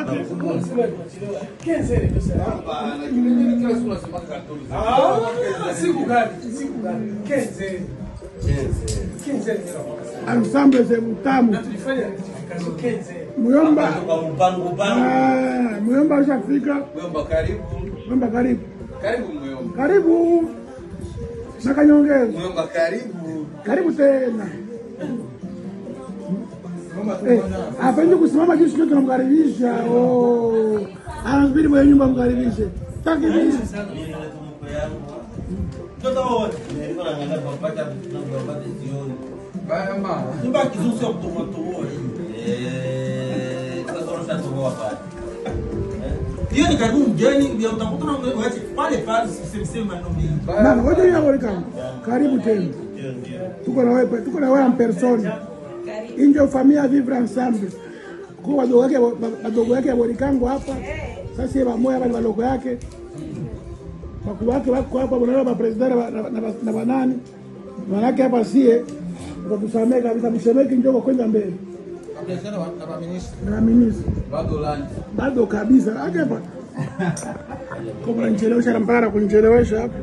Yake. Siku gani? Siku gani? Kenze. Kenze. Ensemble c'est mutamu. Na tulifanya rectification kenze. Muyomba. Muyomba ushafika. Muyomba karibu. Muyomba karibu. Karibu Muyomba. Karibu. Na kanyongeza. Muyomba karibu. Karibu tena. Hapendi kusimama juu sio tunamkaribisha. Oh. Anasubiri mwenye nyumba mkaribishe. Taki hivi. Nyumba kizuri sio kutoa. Sasa unashatoa pale. Hiyo ni karibu mgeni ndio utakuta waache pale pale sisemi maneno mengi. Mama, ngoja yako kama. Karibu tena. Tuko na wewe, tuko na wewe en person. Injo familia vivre ensemble. Kwa wadogo yake Bolikango hapa. Sasa yeye moya bali wadogo yake. Wakuu wake wako hapa wanaona ba president na banani. Manake hapa sie utatusamea kabisa mshemeki njoo kwenda mbele. Na minister. Bado lunch. Bado kabisa. Hapa. Kwa mnanichelewesha na mpaka kunichelewesha hapa.